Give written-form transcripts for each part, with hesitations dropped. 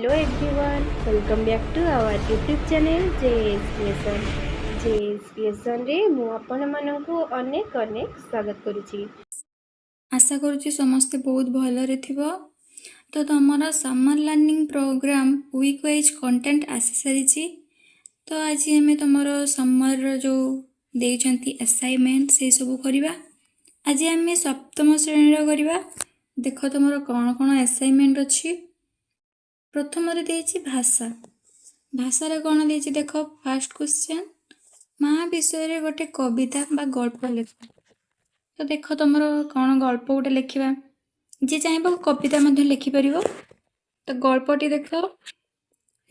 Hello everyone, welcome back to our YouTube channel JS Creation. JS Creationରେ ମୁଁ ଆପଣମାନଙ୍କୁ ଅନେକ ଅନେକ ସ୍ୱାଗତ କରୁଛି। ଆଶା କରୁଛି ସମସ୍ତେ ବହୁତ ଭଲରେ ଥିବ। ତ ତୁମର summer learning program week wise content ଆସିସାରିଛି। ତ ଆଜି ଆମେ ତୁମର ସମରର ଯେଉଁ ଦେଇଛନ୍ତି ଆସାଇନମେଣ୍ଟ, ସେଇ ସବୁ କରିବା। ଆଜି ଆମେ ସପ୍ତମ ଶ୍ରେଣୀର କରିବା। ଦେଖ, ତୁମର କ'ଣ କ'ଣ ଆସାଇନମେଣ୍ଟ ଅଛି। ପ୍ରଥମରେ ଦେଇଛି ଭାଷା। ଭାଷାରେ କ'ଣ ଦେଇଛି ଦେଖ। ଫାର୍ଷ୍ଟ କ୍ୱେଶ୍ଚନ୍, ମା ବିଷୟରେ ଗୋଟେ କବିତା ବା ଗଳ୍ପ ଲେଖ। ତ ଦେଖ, ତୁମର କ'ଣ ଗଳ୍ପ ଗୋଟେ ଲେଖିବା। ଯିଏ ଚାହିଁବ କବିତା ମଧ୍ୟ ଲେଖିପାରିବ। ତ ଗଳ୍ପଟି ଦେଖ।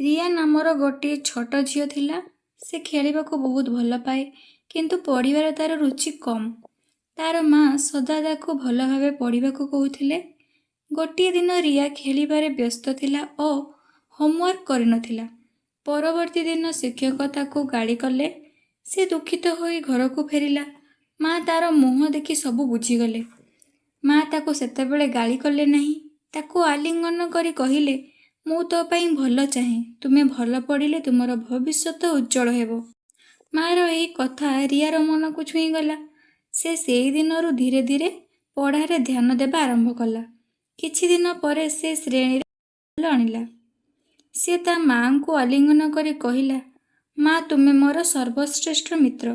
ରିୟା ନାମର ଗୋଟିଏ ଛୋଟ ଝିଅ ଥିଲା। ସେ ଖେଳିବାକୁ ବହୁତ ଭଲ ପାଏ, କିନ୍ତୁ ପଢ଼ିବାରେ ତା'ର ରୁଚି କମ୍। ତା'ର ମା ସଦା ତାକୁ ଭଲ ଭାବେ ପଢ଼ିବାକୁ କହୁଥିଲେ। ଗୋଟିଏ ଦିନ ରିୟା ଖେଳିବାରେ ବ୍ୟସ୍ତ ଥିଲା ଓ ହୋମୱାର୍କ କରିନଥିଲା। ପରବର୍ତ୍ତୀ ଦିନ ଶିକ୍ଷକ ତାକୁ ଗାଳି କଲେ। ସେ ଦୁଃଖିତ ହୋଇ ଘରକୁ ଫେରିଲା। ମା ତା'ର ମୁହଁ ଦେଖି ସବୁ ବୁଝିଗଲେ। ମା ତାକୁ ସେତେବେଳେ ଗାଳି କଲେ ନାହିଁ। ତାକୁ ଆଲିଙ୍ଗନ କରି କହିଲେ, "ମୁଁ ତୋ ପାଇଁ ଭଲ ଚାହେଁ। ତୁମେ ଭଲ ପଢ଼ିଲେ ତୁମର ଭବିଷ୍ୟତ ଉଜ୍ଜଳ ହେବ।" ମାର ଏହି କଥା ରିୟାର ମନକୁ ଛୁଇଁଗଲା। ସେ ସେଇ ଦିନରୁ ଧୀରେ ଧୀରେ ପଢ଼ାରେ ଧ୍ୟାନ ଦେବା ଆରମ୍ଭ କଲା। କିଛି ଦିନ ପରେ ସେ ଶ୍ରେଣୀରେ ଆଣିଲା। ସେ ତା ମାଙ୍କୁ ଆଲିଙ୍ଗନ କରି କହିଲା, "ମା, ତୁମେ ମୋର ସର୍ବଶ୍ରେଷ୍ଠ ମିତ୍ର।"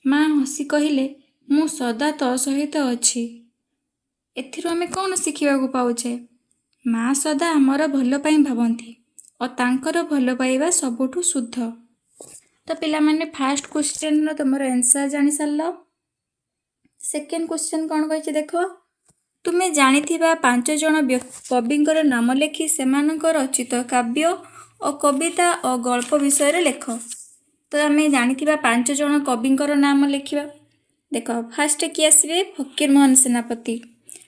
ମା ହସି କହିଲେ, "ମୁଁ ସଦା ତୋ ସହିତ ଅଛି।" ଏଥିରୁ ଆମେ କ'ଣ ଶିଖିବାକୁ ପାଉଛେ? ମା ସଦା ଆମର ଭଲ ପାଇଁ ଭାବନ୍ତି ଓ ତାଙ୍କର ଭଲ ପାଇବା ସବୁଠୁ ଶୁଦ୍ଧ। ତ ପିଲାମାନେ, ଫାର୍ଷ୍ଟ କ୍ୱେଶ୍ଚନର ତୁମର ଆନ୍ସର୍ ଜାଣିସାରିଲ। ସେକେଣ୍ଡ କ୍ୱେଶ୍ଚନ କ'ଣ କହିଛି ଦେଖ। ତୁମେ ଜାଣିଥିବା ପାଞ୍ଚ ଜଣ କବିଙ୍କର ନାମ ଲେଖି ସେମାନଙ୍କ ରଚିତ କାବ୍ୟ ଓ କବିତା ଓ ଗଳ୍ପ ବିଷୟରେ ଲେଖ। ତ ଆମେ ଜାଣିଥିବା ପାଞ୍ଚ ଜଣ କବିଙ୍କର ନାମ ଲେଖିବା। ଦେଖ, ଫାର୍ଷ୍ଟ କିଏ ଆସିବେ? ଫକୀରମୋହନ ସେନାପତି।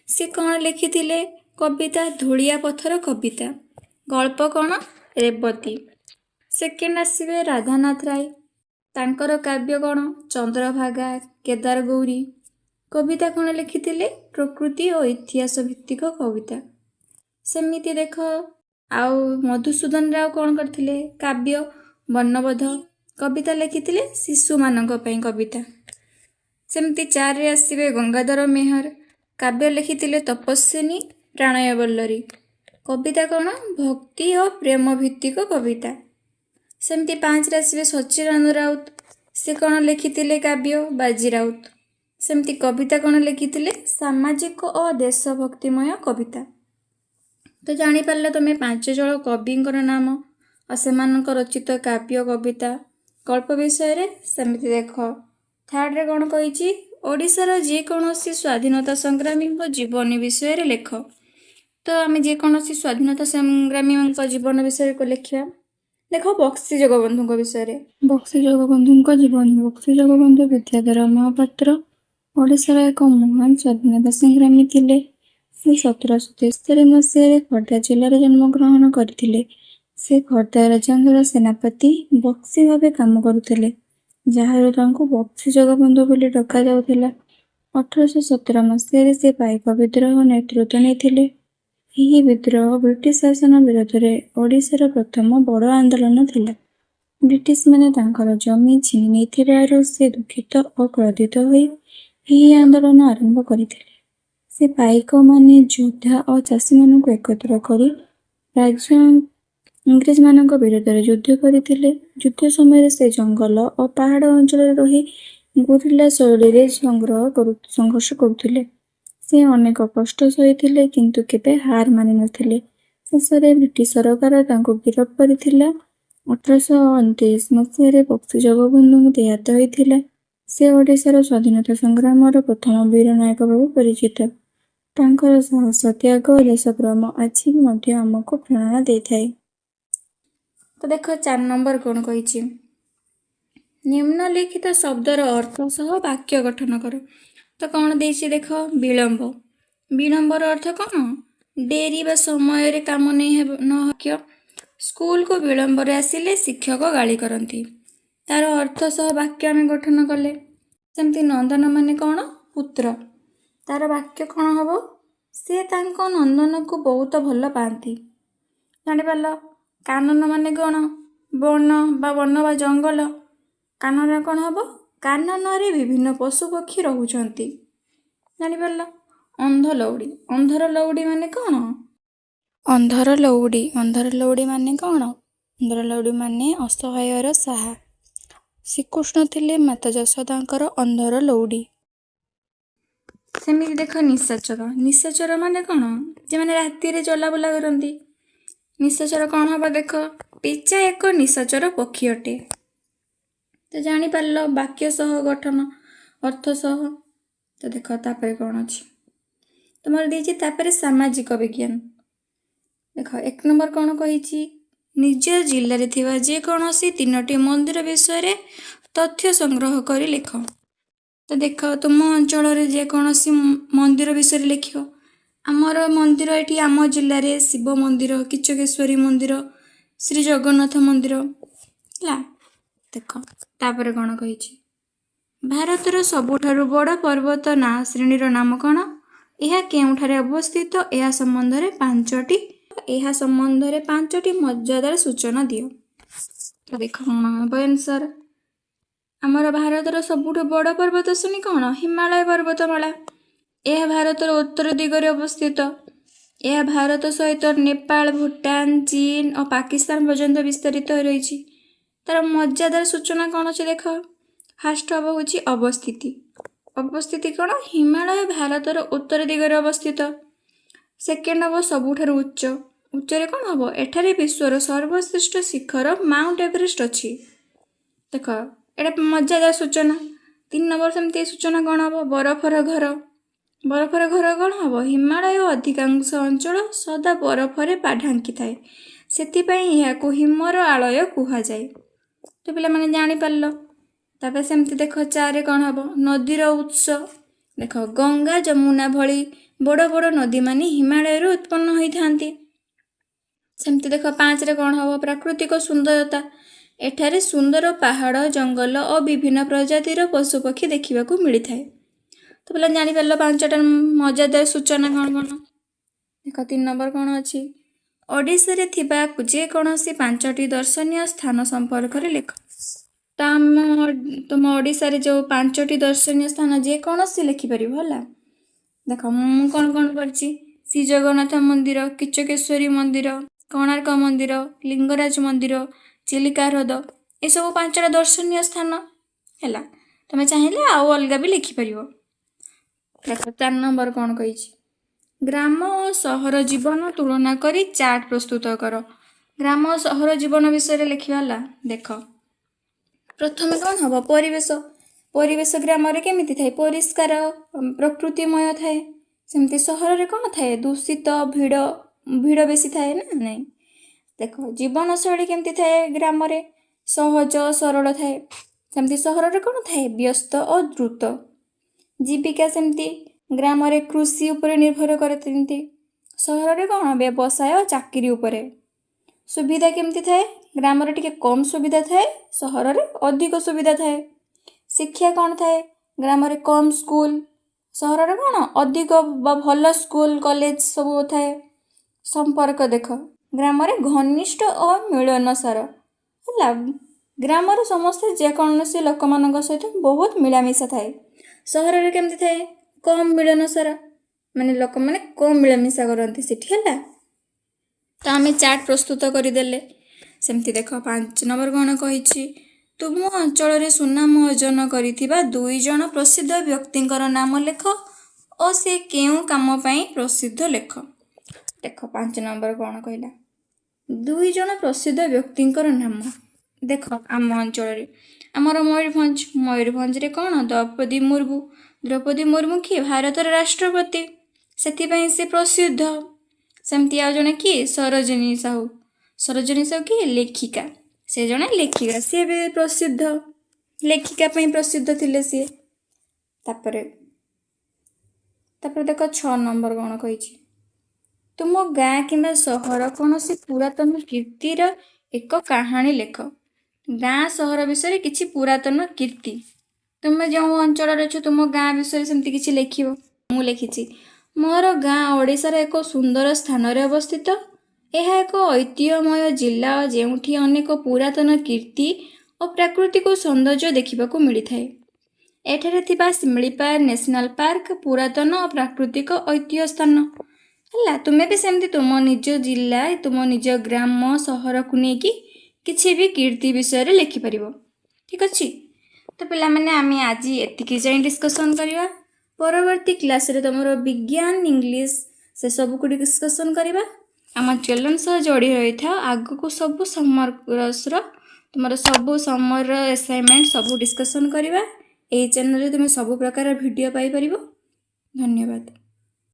ସେ କ'ଣ ଲେଖିଥିଲେ? କବିତା ଧୂଳିଆ ପଥର କବିତା। ଗଳ୍ପ କ'ଣ? ରେବତୀ। ସେକେଣ୍ଡ ଆସିବେ ରାଧାନାଥ ରାୟ। ତାଙ୍କର କାବ୍ୟ କ'ଣ? ଚନ୍ଦ୍ରଭାଗା, କେଦାରଗୌରୀ। କବିତା କ'ଣ ଲେଖିଥିଲେ? ପ୍ରକୃତି ଓ ଇତିହାସ ଭିତ୍ତିକ କବିତା। ସେମିତି ଦେଖ, ଆଉ ମଧୁସୂଦନ ରାଓ କ'ଣ କରିଥିଲେ? କାବ୍ୟ ବର୍ଣ୍ଣବୋଧ। କବିତା ଲେଖିଥିଲେ ଶିଶୁମାନଙ୍କ ପାଇଁ କବିତା। ସେମିତି ଚାରିରେ ଆସିବେ ଗଙ୍ଗାଧର ମେହର। କାବ୍ୟ ଲେଖିଥିଲେ ତପସ୍ୱିନୀ, ପ୍ରଣୟ ବଲ୍ଲରୀ। କବିତା କ'ଣ? ଭକ୍ତି ଓ ପ୍ରେମ ଭିତ୍ତିକ କବିତା। ସେମିତି ପାଞ୍ଚରେ ଆସିବେ ସଚ୍ଚିଦାନନ୍ଦ ରାଉତ। ସେ କ'ଣ ଲେଖିଥିଲେ? କାବ୍ୟ ବାଜି ରାଉତ। ସେମିତି କବିତା କ'ଣ ଲେଖିଥିଲେ? ସାମାଜିକ ଓ ଦେଶଭକ୍ତିମୟ କବିତା। ତ ଜାଣିପାରିଲ ତମେ ପାଞ୍ଚ ଜଣ କବିଙ୍କର ନାମ ଆଉ ସେମାନଙ୍କ ରଚିତ କାବ୍ୟ, କବିତା, ଗଳ୍ପ ବିଷୟରେ। ସେମିତି ଦେଖ, ଥାର୍ଡ଼ରେ କ'ଣ କହିଛି? ଓଡ଼ିଶାର ଯେକୌଣସି ସ୍ୱାଧୀନତା ସଂଗ୍ରାମୀଙ୍କ ଜୀବନୀ ବିଷୟରେ ଲେଖ। ତ ଆମେ ଯେକୌଣସି ସ୍ୱାଧୀନତା ସଂଗ୍ରାମୀଙ୍କ ଜୀବନ ବିଷୟରେ ଲେଖିବା। ଦେଖ, ବକ୍ସି ଜଗବନ୍ଧୁଙ୍କ ବିଷୟରେ। ବକ୍ସି ଜଗବନ୍ଧୁଙ୍କ ଜୀବନୀ। ବକ୍ସି ଜଗବନ୍ଧୁ ବିଦ୍ୟାଧର ମହାପାତ୍ର ଓଡ଼ିଶାର ଏକ ମହାନ ସ୍ୱାଧୀନତା ସଂଗ୍ରାମୀ ଥିଲେ। ସେ 1773 ମସିହାରେ ଖୋର୍ଦ୍ଧା ଜିଲ୍ଲାରେ ଜନ୍ମଗ୍ରହଣ କରିଥିଲେ। ସେ ଖୋର୍ଦ୍ଧା ରାଜାଙ୍କର ସେନାପତି ବକ୍ସି ଭାବେ କାମ କରୁଥିଲେ, ଯାହାରୁ ତାଙ୍କୁ ବକ୍ସି ଜଗବନ୍ଧୁ ବୋଲି ଡକାଯାଉଥିଲା। 1817 ମସିହାରେ ସେ ପାଇକ ବିଦ୍ରୋହ ନେତୃତ୍ୱ ନେଇଥିଲେ। ଏହି ବିଦ୍ରୋହ ବ୍ରିଟିଶ ଶାସନ ବିରୋଧରେ ଓଡ଼ିଶାର ପ୍ରଥମ ବଡ଼ ଆନ୍ଦୋଳନ ଥିଲା। ବ୍ରିଟିଶମାନେ ତାଙ୍କର ଜମି ଛିନି ନେଇଥିବାରୁ ସେ ଦୁଃଖିତ ଓ କ୍ରୋଧିତ ହୋଇ ଏହି ଆନ୍ଦୋଳନ ଆରମ୍ଭ କରିଥିଲେ। ସେ ପାଇକମାନେ, ଯୋଦ୍ଧା ଓ ଚାଷୀମାନଙ୍କୁ ଏକତ୍ର କରି ରାଜ୍ୟ ଇଂରେଜମାନଙ୍କ ବିରୋଧରେ ଯୁଦ୍ଧ କରିଥିଲେ। ଯୁଦ୍ଧ ସମୟରେ ସେ ଜଙ୍ଗଲ ଓ ପାହାଡ଼ ଅଞ୍ଚଳରେ ରହି ଗୁରିଲା ଶୈଳୀରେ ସଂଘର୍ଷ କରୁଥିଲେ। ସେ ଅନେକ କଷ୍ଟ ସହିଥିଲେ, କିନ୍ତୁ କେବେ ହାର ମାନିନଥିଲେ। ଶେଷରେ ବ୍ରିଟିଶ ସରକାର ତାଙ୍କୁ ଗିରଫ କରିଥିଲା। 1829 ମସିହାରେ ବକ୍ସି ଜଗବନ୍ଧୁଙ୍କ ଦେହାନ୍ତ ହୋଇଥିଲା। ସେ ଓଡ଼ିଶାର ସ୍ୱାଧୀନତା ସଂଗ୍ରାମର ପ୍ରଥମ ବୀର ନାୟକ ଭାବେ ପରିଚିତ। ତାଙ୍କର ସାହସ, ତ୍ୟାଗ ଓ ଦେଶପ୍ରେମ ଆଜି ମଧ୍ୟ ଆମକୁ ପ୍ରେରଣା ଦେଇଥାଏ। ତ ଦେଖ, 4 ନମ୍ବର କ'ଣ କହିଛି? ନିମ୍ନଲିଖିତ ଶବ୍ଦର ଅର୍ଥ ସହ ବାକ୍ୟ ଗଠନ କର। ତ କ'ଣ ଦେଇଛି ଦେଖ। ବିଳମ୍ବ। ବିଳମ୍ବର ଅର୍ଥ କ'ଣ? ଡେରି ବା ସମୟରେ କାମ ନେଇ ହେବ ନ। ବାକ୍ୟ, ସ୍କୁଲକୁ ବିଳମ୍ବରେ ଆସିଲେ ଶିକ୍ଷକ ଗାଳି କରନ୍ତି। ତାର ଅର୍ଥ ସହ ବାକ୍ୟ ଆମେ ଗଠନ କଲେ। ସେମିତି ନନ୍ଦନ ମାନେ କ'ଣ? ପୁତ୍ର। ତାର ବାକ୍ୟ କ'ଣ ହବ? ସେ ତାଙ୍କ ନନ୍ଦନକୁ ବହୁତ ଭଲ ପାଆନ୍ତି। ଜାଣିପାରିଲ? କାନନ ମାନେ କ'ଣ? ବନ ବା ବନ ବା ଜଙ୍ଗଲ। କାନନ କ'ଣ ହେବ? କାନନରେ ବିଭିନ୍ନ ପଶୁପକ୍ଷୀ ରହୁଛନ୍ତି। ଜାଣିପାରିଲ? ଅନ୍ଧ ଲଉଡ଼ି। ଅନ୍ଧର ଲଉଡ଼ି ମାନେ କ'ଣ? ଅନ୍ଧର ଲଉଡ଼ି। ଅନ୍ଧର ଲଉଡ଼ି ମାନେ କ'ଣ? ଅନ୍ଧର ଲଉଡ଼ି ମାନେ ଅସହାୟର ସାହା। ଶ୍ରୀକୃଷ୍ଣ ଥିଲେ ମାତା ଯଶୋଦାଙ୍କର ଅନ୍ଧର ଲଉଡ଼ି। ସେମିତି ଦେଖ ନିଶାଚର। ନିଶାଚର ମାନେ କ'ଣ? ଯେଉଁମାନେ ରାତିରେ ଚଲାବୁଲା କରନ୍ତି। ନିଶାଚର କ'ଣ ହବ ଦେଖ, ପେଚା ଏକ ନିଶାଚର ପକ୍ଷୀ ଅଟେ। ତ ଜାଣିପାରିଲ ବାକ୍ୟ ସହ ଗଠନ ଅର୍ଥ ସହ। ତ ଦେଖ ତାପରେ କ'ଣ ଅଛି ତୁମର ଦେଇଛି। ତାପରେ ସାମାଜିକ ବିଜ୍ଞାନ ଦେଖ, 1 ନମ୍ବର କ'ଣ କହିଛି? ନିଜ ଜିଲ୍ଲାରେ ଥିବା ଯେକୌଣସି 3ଟି ମନ୍ଦିର ବିଷୟରେ ତଥ୍ୟ ସଂଗ୍ରହ କରି ଲେଖ। ତ ଦେଖ, ତୁମ ଅଞ୍ଚଳରେ ଯେକୌଣସି ମନ୍ଦିର ବିଷୟରେ ଲେଖିବ। ଆମର ମନ୍ଦିର ଏଠି ଆମ ଜିଲ୍ଲାରେ ଶିବ ମନ୍ଦିର, କିଚକେଶ୍ୱରୀ ମନ୍ଦିର, ଶ୍ରୀ ଜଗନ୍ନାଥ ମନ୍ଦିର ହେଲା। ଦେଖ ତାପରେ କ'ଣ କହିଛି? ଭାରତର ସବୁଠାରୁ ବଡ଼ ପର୍ବତ ନାଁ ଶ୍ରେଣୀର ନାମ କ'ଣ? ଏହା କେଉଁଠାରେ ଅବସ୍ଥିତ? ଏହା ସମ୍ବନ୍ଧରେ 5ଟି ମଜାଦାର ସୂଚନା ଦିଅ। ତ ଦେଖ କ'ଣ ହେବ ଆନ୍ସର। ଆମର ଭାରତର ସବୁଠୁ ବଡ଼ ପର୍ବତ ଶ୍ରେଣୀ କ'ଣ? ହିମାଳୟ ପର୍ବତମାଳା। ଏହା ଭାରତର ଉତ୍ତର ଦିଗରେ ଅବସ୍ଥିତ। ଏହା ଭାରତ ସହିତ ନେପାଳ, ଭୁଟାନ, ଚୀନ ଓ ପାକିସ୍ତାନ ପର୍ଯ୍ୟନ୍ତ ବିସ୍ତାରିତ ହୋଇ ରହିଛି। ତାର ମଜାଦାର ସୂଚନା କ'ଣ ଅଛି ଦେଖ। ଫାଷ୍ଟ ହବ ହେଉଛି ଅବସ୍ଥିତି। ଅବସ୍ଥିତି କ'ଣ? ହିମାଳୟ ଭାରତର ଉତ୍ତର ଦିଗରେ ଅବସ୍ଥିତ। ସେକେଣ୍ଡ ହବ ସବୁଠାରୁ ଉଚ୍ଚ। ଉଚ୍ଚରେ କ'ଣ ହବ? ଏଠାରେ ବିଶ୍ୱର ସର୍ବଶ୍ରେଷ୍ଠ ଶିଖର ମାଉଣ୍ଟ ଏଭରେଷ୍ଟ ଅଛି। ଦେଖ, ଏଇଟା ମଜାଦାର ସୂଚନା। 3 ନମ୍ବର ସେମିତି ସୂଚନା କ'ଣ ହବ? ବରଫର ଘର। ବରଫର ଘର କ'ଣ ହବ? ହିମାଳୟ ଅଧିକାଂଶ ଅଞ୍ଚଳ ସଦା ବରଫରେ ଢାଙ୍କିଥାଏ। ସେଥିପାଇଁ ଏହାକୁ ହିମର ଆଳୟ କୁହାଯାଏ। ତ ପିଲାମାନେ ଜାଣିପାରିଲ। ତାପରେ ସେମିତି ଦେଖ 4ରେ କ'ଣ ହବ? ନଦୀର ଉତ୍ସ। ଦେଖ, ଗଙ୍ଗା ଯମୁନା ଭଳି ବଡ଼ ବଡ଼ ନଦୀମାନେ ହିମାଳୟରୁ ଉତ୍ପନ୍ନ ହୋଇଥାନ୍ତି। ସେମିତି ଦେଖ 5ରେ କ'ଣ ହବ? ପ୍ରାକୃତିକ ସୁନ୍ଦରତା। ଏଠାରେ ସୁନ୍ଦର ପାହାଡ଼, ଜଙ୍ଗଲ ଓ ବିଭିନ୍ନ ପ୍ରଜାତିର ପଶୁପକ୍ଷୀ ଦେଖିବାକୁ ମିଳିଥାଏ। ତ ପିଲା ଜାଣିପାରିଲ 5ଟା ମଜାଦାର ସୂଚନା କ'ଣ କ'ଣ। ଦେଖ 3 ନମ୍ବର କ'ଣ ଅଛି? ଓଡ଼ିଶାରେ ଥିବା ଯେକୌଣସି 5ଟି ଦର୍ଶନୀୟ ସ୍ଥାନ ସମ୍ପର୍କରେ ଲେଖ। ତ ଆମ ତୁମ ଓଡ଼ିଶାରେ ଯେଉଁ 5ଟି ଦର୍ଶନୀୟ ସ୍ଥାନ ଯେକୌଣସି ଲେଖିପାରିବ ହେଲା। ଦେଖ ମୁଁ କ'ଣ କ'ଣ କରିଛି। ଶ୍ରୀ ଜଗନ୍ନାଥ ମନ୍ଦିର, କିଚକେଶ୍ୱରୀ ମନ୍ଦିର, କୋଣାର୍କ ମନ୍ଦିର, ଲିଙ୍ଗରାଜ ମନ୍ଦିର, ଚିଲିକା ହ୍ରଦ, ଏସବୁ 5ଟା ଦର୍ଶନୀୟ ସ୍ଥାନ ହେଲା। ତମେ ଚାହିଁଲେ ଆଉ ଅଲଗା ବି ଲେଖିପାରିବ। ଦେଖ 4 ନମ୍ବର କ'ଣ କହିଛି? ଗ୍ରାମ ଓ ସହର ଜୀବନ ତୁଳନା କରି ଚାର୍ଟ ପ୍ରସ୍ତୁତ କର। ଗ୍ରାମ ଓ ସହର ଜୀବନ ବିଷୟରେ ଲେଖିବା ହେଲା। ଦେଖ ପ୍ରଥମେ କ'ଣ ହବ? ପରିବେଶ। ପରିବେଶ ଗ୍ରାମରେ କେମିତି ଥାଏ? ପରିଷ୍କାର, ପ୍ରକୃତିମୟ ଥାଏ। ସେମିତି ସହରରେ କ'ଣ ଥାଏ? ଦୂଷିତ, ଭିଡ଼ ଭିଡ଼ ବେଶୀ ଥାଏ ନା ନାଇଁ? ଦେଖ ଜୀବନଶୈଳୀ କେମିତି ଥାଏ? ଗ୍ରାମରେ ସହଜ ସରଳ ଥାଏ। ସେମିତି ସହରରେ କ'ଣ ଥାଏ? ବ୍ୟସ୍ତ ଓ ଦ୍ରୁତ। ଜୀବିକା ସେମିତି ଗ୍ରାମରେ କୃଷି ଉପରେ ନିର୍ଭର କରନ୍ତି। ସହରରେ କ'ଣ? ବ୍ୟବସାୟ, ଚାକିରି ଉପରେ। ସୁବିଧା କେମିତି ଥାଏ? ଗ୍ରାମରେ ଟିକେ କମ୍ ସୁବିଧା ଥାଏ, ସହରରେ ଅଧିକ ସୁବିଧା ଥାଏ। ଶିକ୍ଷା କ'ଣ ଥାଏ? ଗ୍ରାମରେ କମ୍ ସ୍କୁଲ, ସହରରେ କ'ଣ ଅଧିକ ବା ଭଲ ସ୍କୁଲ କଲେଜ ସବୁ ଥାଏ। ସମ୍ପର୍କ ଦେଖ, ଗ୍ରାମରେ ଘନିଷ୍ଠ ଓ ମିଳନସାର ହେଲା। ଗ୍ରାମର ସମସ୍ତେ ଯେକୌଣସି ଲୋକମାନଙ୍କ ସହିତ ବହୁତ ମିଳାମିଶା ଥାଏ। ସହରରେ କେମିତି ଥାଏ? କମ୍ ମିଳନସାର, ମାନେ ଲୋକମାନେ କମ୍ ମିଳାମିଶା କରନ୍ତି ସେଠି ହେଲା। ତ ଆମେ ଚାର୍ଟ ପ୍ରସ୍ତୁତ କରିଦେଲେ। ସେମିତି ଦେଖ 5 ନମ୍ବର କ'ଣ କହିଛି? ତୁମ ଅଞ୍ଚଳରେ ସୁନାମ ଅର୍ଜନ କରିଥିବା 2 ଜଣ ପ୍ରସିଦ୍ଧ ବ୍ୟକ୍ତିଙ୍କର ନାମ ଲେଖ ଓ ସେ କେଉଁ କାମ ପାଇଁ ପ୍ରସିଦ୍ଧ ଲେଖ। ଦେଖ 5 ନମ୍ବର କ'ଣ କହିଲା? 2 ଜଣ ପ୍ରସିଦ୍ଧ ବ୍ୟକ୍ତିଙ୍କର ନାମ। ଦେଖ ଆମ ଅଞ୍ଚଳରେ ଆମର ମୟୂରଭଞ୍ଜ। ମୟୂରଭଞ୍ଜରେ କ'ଣ? ଦ୍ରୌପଦୀ ମୁର୍ମୁ। ଦ୍ରୌପଦୀ ମୁର୍ମୁ କିଏ? ଭାରତର ରାଷ୍ଟ୍ରପତି, ସେଥିପାଇଁ ସେ ପ୍ରସିଦ୍ଧ। ସେମିତି ଆଉ ଜଣେ କିଏ? ସରୋଜିନୀ ସାହୁ। ସରୋଜିନୀ ସାହୁ କିଏ? ଲେଖିକା। ସେ ଜଣେ ଲେଖିକା, ସିଏ ବି ପ୍ରସିଦ୍ଧ, ଲେଖିକା ପାଇଁ ପ୍ରସିଦ୍ଧ ଥିଲେ ସିଏ। ତାପରେ ତାପରେ ଦେଖ 6 ନମ୍ବର କ'ଣ କହିଛି? ତୁମ ଗାଁ କିମ୍ବା ସହର କୌଣସି ପୁରାତନ କୀର୍ତ୍ତିର ଏକ କାହାଣୀ ଲେଖ। ଗାଁ ସହର ବିଷୟରେ କିଛି ପୁରାତନ କୀର୍ତ୍ତି, ତୁମେ ଯେଉଁ ଅଞ୍ଚଳରେ ଅଛ ତୁମ ଗାଁ ବିଷୟରେ ସେମିତି କିଛି ଲେଖିବ। ମୁଁ ଲେଖିଛି, ମୋର ଗାଁ ଓଡ଼ିଶାର ଏକ ସୁନ୍ଦର ସ୍ଥାନରେ ଅବସ୍ଥିତ। ଏହା ଏକ ଐତିହ୍ୟମୟ ଜିଲ୍ଲା, ଯେଉଁଠି ଅନେକ ପୁରାତନ କୀର୍ତ୍ତି ଓ ପ୍ରାକୃତିକ ସୌନ୍ଦର୍ଯ୍ୟ ଦେଖିବାକୁ ମିଳିଥାଏ। ଏଠାରେ ଥିବା ଶିମିଳିପାଳ ନ୍ୟାସନାଲ୍ ପାର୍କ ପୁରାତନ ଓ ପ୍ରାକୃତିକ ଐତିହ୍ୟ ସ୍ଥାନ ହେଲା। ତୁମେ ବି ସେମିତି ତୁମ ନିଜ ଜିଲ୍ଲା, ତୁମ ନିଜ ଗ୍ରାମ, ସହରକୁ ନେଇକି କିଛି ବି କୀର୍ତ୍ତି ବିଷୟରେ ଲେଖିପାରିବ। ଠିକ୍ ଅଛି ତ ପିଲାମାନେ, ଆମେ ଆଜି ଏତିକି ଯାଏଁ ଡିସ୍କସନ୍ କରିବା। ପରବର୍ତ୍ତୀ କ୍ଲାସ୍ରେ ତୁମର ବିଜ୍ଞାନ, ଇଂଲିଶ ସେସବୁକୁ ଡିସ୍କସନ୍ କରିବା। ଆମ ଚ୍ୟାନେଲ୍ ସହ ଯୋଡ଼ି ରହିଥାଅ। ଆଗକୁ ସବୁ ସମର କୋର୍ସର, ତୁମର ସବୁ ସମରର ଆସାଇନମେଣ୍ଟ ସବୁ ଡିସ୍କସନ୍ କରିବା। ଏହି ଚ୍ୟାନେଲରେ ତୁମେ ସବୁ ପ୍ରକାର ଭିଡ଼ିଓ ପାଇପାରିବ। ଧନ୍ୟବାଦ।